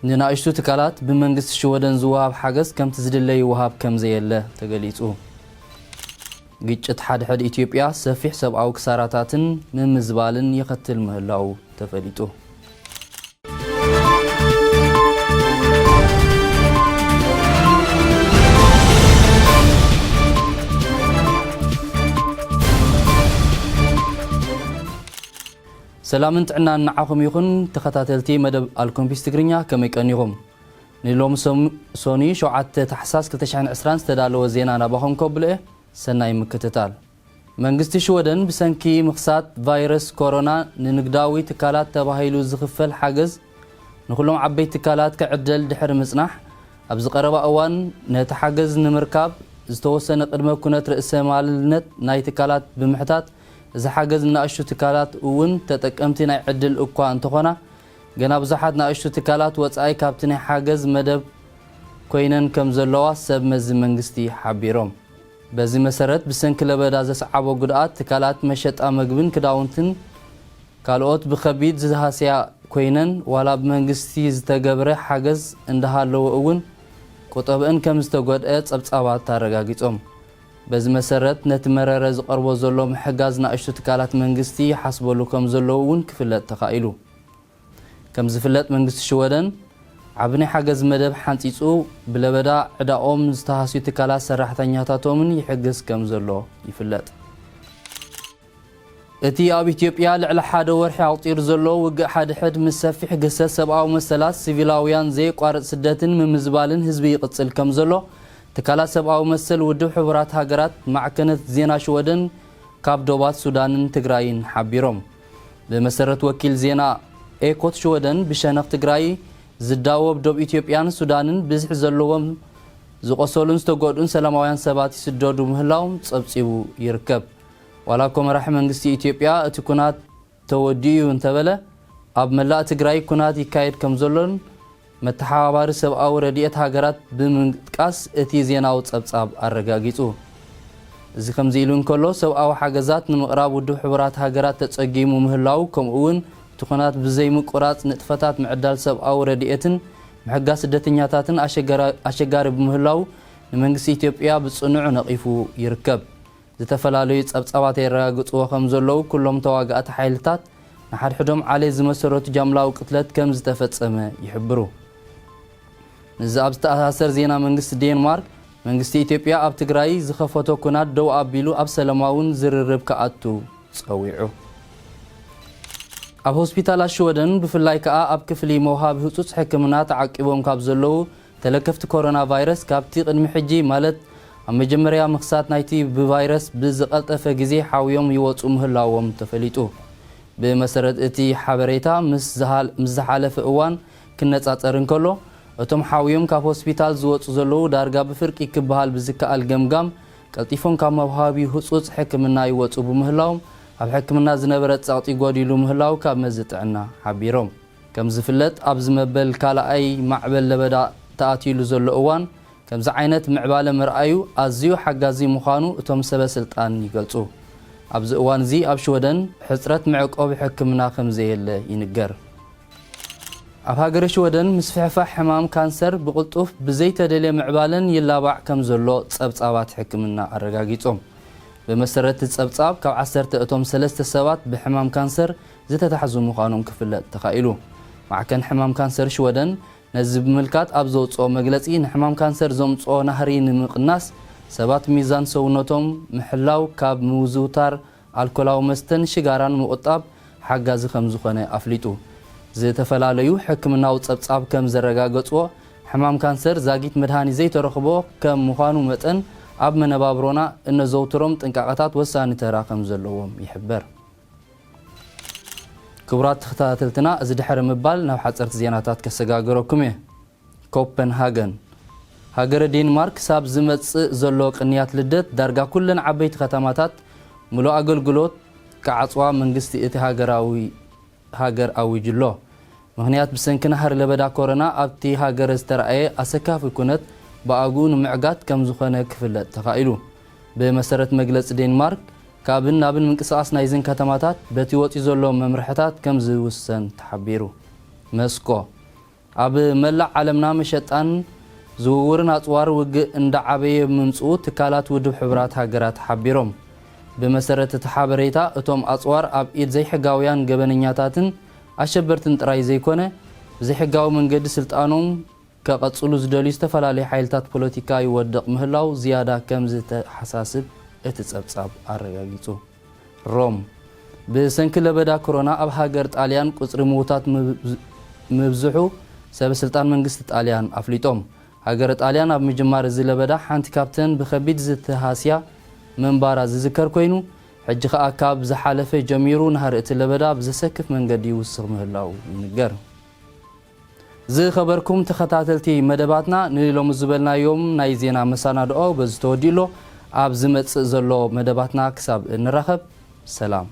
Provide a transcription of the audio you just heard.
ንናእሽቱ ትካላት ብመንግስቲ ሽወደን ዝወሃብ ሓገዝ ከምቲ ዝድለ ይወሃብ ከም ዘየለ ተገሊጹ። ግጭት ሓድሕድ ኢትዮጵያ ሰፊሕ ሰብኣዊ ክሳራታትን ምምዝባልን የኸትል ምህላው ተፈሊጡ። ሰላምን ጥዕናን ንዓኹም ይኹን፣ ተኸታተልቲ መደብ ኣልኮምፒስ ትግርኛ፣ ከመይ ቀኒኹም? ንሎሚ ሰም-፣ ሶኒ ሸውዓተ ታሕሳስ ክልተ ሽሕን ዕስራን ዝተዳለወ ዜና ናባኹም ከብሎ እየ። ሰናይ ምክትታል። መንግስቲ ሽወደን ብሰንኪ ምኽሳት ቫይረስ ኮሮና ንንግዳዊ ትካላት ተባሂሉ ዝኽፈል ሓገዝ ንኹሎም ዓበይቲ ትካላት ክዕደል ድሕሪ ምጽናሕ፣ ኣብዚ ቀረባ እዋን ነቲ ሓገዝ ንምርካብ ዝተወሰነ ቅድመ ኩነት ርእሰ ማልነት ናይ ትካላት ብምሕታት፣ እዚ ሓገዝ ንናእሽቱ ትካላት እውን ተጠቀምቲ ናይ ዕድል እኳ እንተኾና፣ ገና ብዙሓት ናእሽቱ ትካላት ወጻኢ ካብቲ ናይ ሓገዝ መደብ ኮይነን ከም ዘለዋ ሰብ መዚ መንግስቲ ሓቢሮም። በዚ መሰረት፣ ብሰንኪ ለበዳ ዘስዓቦ ጉድኣት፣ ትካላት መሸጣ መግብን ክዳውንትን ካልኦት ብኸቢድ ዝሃስያ ኮይነን፣ ዋላ ብመንግስቲ ዝተገብረ ሓገዝ እንዳሃለወ እውን፣ ቁጠብአን ከም ዝተጎድአ ጸብጻባት ኣረጋጊጾም። በዚ መሰረት፣ ነቲ መረረ ዝቐርቦ ዘሎ ምሕጋዝ ናእሽቱ ትካላት መንግስቲ ይሓስበሉ ከም ዘለዉ እውን ክፍለጥ ተኻኢሉ። ከም ዝፍለጥ፣ መንግስቲ ሽወደን ዓቢ ናይ ሓገዝ መደብ ሓንጺጹ፣ ብለበዳ ዕዳኦም ዝተሃስዩ ትካላት ሰራሕተኛታቶምን ይሕግዝ ከም ዘሎ ይፍለጥ። እቲ ኣብ ኢትዮጵያ ልዕሊ ሓደ ወርሒ ኣቑጺሩ ዘሎ ውግእ ሓድሕድ፣ ምስ ሰፊሕ ግህሰት ሰብኣዊ መሰላት ሲቪላውያን፣ ዘየቋርጽ ስደትን ምምዝባልን ህዝቢ ይቕጽል ከም ዘሎ፣ ትካላት ሰብኣዊ መሰል ውድብ ሕቡራት ሃገራት፣ ማዕከነት ዜና ሽወደን ካብ ዶባት ሱዳንን ትግራይን ሓቢሮም። ብመሰረት ወኪል ዜና ኤኮት ሽወደን፣ ብሸነኽ ትግራይ ዝዳወብ ዶብ ኢትዮጵያን ሱዳንን ብዝሒ ዘለዎም ዝቖሰሉን ዝተጎድኡን ሰላማውያን ሰባት ይስደዱ ምህላዎም ጸብጺቡ ይርከብ። ዋላ እኮ መራሒ መንግስቲ ኢትዮጵያ እቲ ኩናት ተወዲኡ እንተበለ፣ ኣብ መላእ ትግራይ ኩናት ይካየድ ከም ዘሎን መተሓባባሪ ሰብኣዊ ረድኤት ሃገራት ብምጥቃስ እቲ ዜናዊ ጸብጻብ ኣረጋጊጹ። እዚ ከምዚ ኢሉ እንከሎ፣ ሰብኣዊ ሓገዛት ንምቕራብ ውድብ ሕቡራት ሃገራት ተጸጊሙ ምህላው፣ ከምኡ እውን እቲ ኩናት ብዘይምቁራጽ ንጥፈታት ምዕዳል ሰብኣዊ ረድኤትን ምሕጋዝ ስደተኛታትን ኣሸገራ-፣ ኣሸጋሪ ብምህላው፣ ንመንግስቲ ኢትዮጵያ ብጽኑዕ ነቒፉ ይርከብ። ዝተፈላለዩ ጸብጻባት የረጋግጽዎ ከም ዘለዉ፣ ኩሎም ተዋጋእቲ ሓይልታት ንሓድሕዶም ዓሌት ዝመሰረቱ ጃምላዊ ቅትለት ከም ዝተፈጸመ ይሕብሩ። ምስዚ ኣብ ዝተኣሳሰር ዜና፣ መንግስቲ ዴንማርክ፣ መንግስቲ ኢትዮጵያ ኣብ ትግራይ ዝኸፈቶ ኩናት ደው ኣቢሉ ኣብ ሰላማውን ዝርርብ ክኣቱ ጸዊዑ። ኣብ ሆስፒታላት ሽወደን፣ ብፍላይ ከኣ ኣብ ክፍሊ መውሃቢ ህጹጽ ሕክምና ተዓቂቦም ካብ ዘለዉ ተለከፍቲ ኮሮና ቫይረስ፣ ካብቲ ቅድሚ ሕጂ፣ ማለት ኣብ መጀመርያ ምኽሳት ናይቲ ብቫይረስ ብዝቐልጠፈ ግዜ ሓውዮም ይወጹ ምህላዎም ተፈሊጡ። ብመሰረት እቲ ሓበሬታ፣ ምስ ዝሃል-፣ ምስ ዝሓለፈ እዋን ክነጻጸር እንከሎ፣ እቶም ሓውዮም ካብ ሆስፒታል ዝወጹ ዘለዉ ዳርጋ ብፍርቂ ክበሃል ብዝከኣል ገምጋም፣ ቀልጢፎም ካብ መውሃቢ ህጹጽ ሕክምና ይወጹ ብምህላዎም፣ ኣብ ሕክምና ዝነበረ ጸቕጢ ጎዲሉ ምህላው ካብ መዚ ጥዕና ሓቢሮም። ከም ዝፍለጥ፣ ኣብዚ መበል ካልኣይ ማዕበል ለበዳ ተኣትዩሉ ዘሎ እዋን፣ ከምዚ ዓይነት ምዕባለ ምርኣዩ ኣዝዩ ሓጋዚ ምዃኑ እቶም ሰበ ስልጣን ይገልጹ። ኣብዚ እዋን እዚ ኣብ ሽወደን ሕጽረት መዕቆቢ ሕክምና ከም ዘየለ ይንገር። ኣብ ሃገረ ሽወደን፣ ምስፍሕፋሕ ሕማም ካንሰር ብቕልጡፍ ብዘይተደልየ ምዕባለን ይላባዕ ከም ዘሎ ጸብጻባት ሕክምና ኣረጋጊጾም። ብመሰረት እቲ ጸብጻብ፣ ካብ ዓሰርተ እቶም ሰለስተ ሰባት ብሕማም ካንሰር ዝተታሕዙ ምዃኖም ክፍለጥ ተኻኢሉ። ማዕከን ሕማም ካንሰር ሽወደን ነዚ ብምምልካት ኣብ ዘውጽኦ መግለጺ፣ ንሕማም ካንሰር ዘምጽኦ ናህሪ ንምቕናስ፣ ሰባት ሚዛን ሰውነቶም ምሕላው፣ ካብ ምውዝውታር ኣልኮላዊ መስተን ሽጋራን ምቑጣብ ሓጋዚ ከም ዝኾነ ኣፍሊጡ። ዝተፈላለዩ ሕክምናዊ ጸብጻብ ከም ዘረጋገጽዎ፣ ሕማም ካንሰር ዛጊት መድሃኒት ዘይተረኽቦ ከም ምዃኑ መጠን፣ ኣብ መነባብሮና እነዘውትሮም ጥንቃቐታት ወሳኒ ተራ ከም ዘለዎም ይሕበር። ክቡራት ተኸታተልትና፣ እዚ ድሕሪ ምባል ናብ ሓጸርቲ ዜናታት ከሰጋግረኩም እየ። ኮፐንሃገን። ሃገረ ዴንማርክ ክሳብ ዝመጽእ ዘሎ ቅንያት ልደት፣ ዳርጋ ኩለን ዓበይቲ ከተማታት ምሉእ ኣገልግሎት ክዓጽዋ መንግስቲ እቲ ሃገራዊ፣ ሃገር ኣዊጁ ኣሎ። ምኽንያት፣ ብሰንኪ ናህሪ ለበዳ ኮሮና ኣብቲ ሃገር ዝተራእየ ኣሰካፊ ኩነት ብኣግኡ ንምዕጋት ከም ዝኾነ ክፍለጥ ተኻኢሉ። ብመሰረት መግለጺ ዴንማርክ፣ ካብን ናብን ምንቅስቓስ ናይዘን ከተማታት በቲ ወጺኡ ዘሎ መምርሕታት ከም ዝውሰን ተሓቢሩ። መስኮ። ኣብ መላእ ዓለምና መሸጣን ዝውውርን ኣጽዋር ውግእ እንዳዓበየ ምምጽኡ ትካላት ውድብ ሕቡራት ሃገራት ሓቢሮም። ብመሰረት እቲ ሓበሬታ፣ እቶም ኣጽዋር ኣብ ኢድ ዘይሕጋውያን ገበነኛታትን ኣሸበርትን ጥራይ ዘይኮነ፣ ብዘይሕጋዊ መንገዲ ስልጣኖም ከቐጽሉ ዝደልዩ ዝተፈላለዩ ሓይልታት ፖለቲካ ይወድቕ ምህላው ዝያዳ ከም ዝተሓሳስብ እቲ ጸብጻብ ኣረጋጊጹ። ሮም፣ ብሰንኪ ለበዳ ኮሮና ኣብ ሃገር ጣልያን ቁጽሪ ምዉታት ምብ-፣ ምብዝሑ ሰበ ስልጣን መንግስቲ ጣልያን ኣፍሊጦም። ሃገረ ጣልያን ኣብ ምጅማር እዚ ለበዳ ሓንቲ ካብተን ብኸቢድ ዝተሃስያ ምንባራ ዝዝከር ኮይኑ፣ ሕጂ ኸኣ ካብ ዝሓለፈ ጀሚሩ ናህሪ እቲ ለበዳ ብዘሰክፍ መንገዲ ይውስኽ ምህላው ይንገር። ዝኸበርኩም ተኸታተልቲ መደባትና፣ ንሎሚ ዝበልናዮም ናይ ዜና መሰናድኦ በዚ ተወዲኡ ኣሎ። ኣብ ዝመጽእ ዘሎ መደባትና ክሳብ እንራኸብ፣ ሰላም።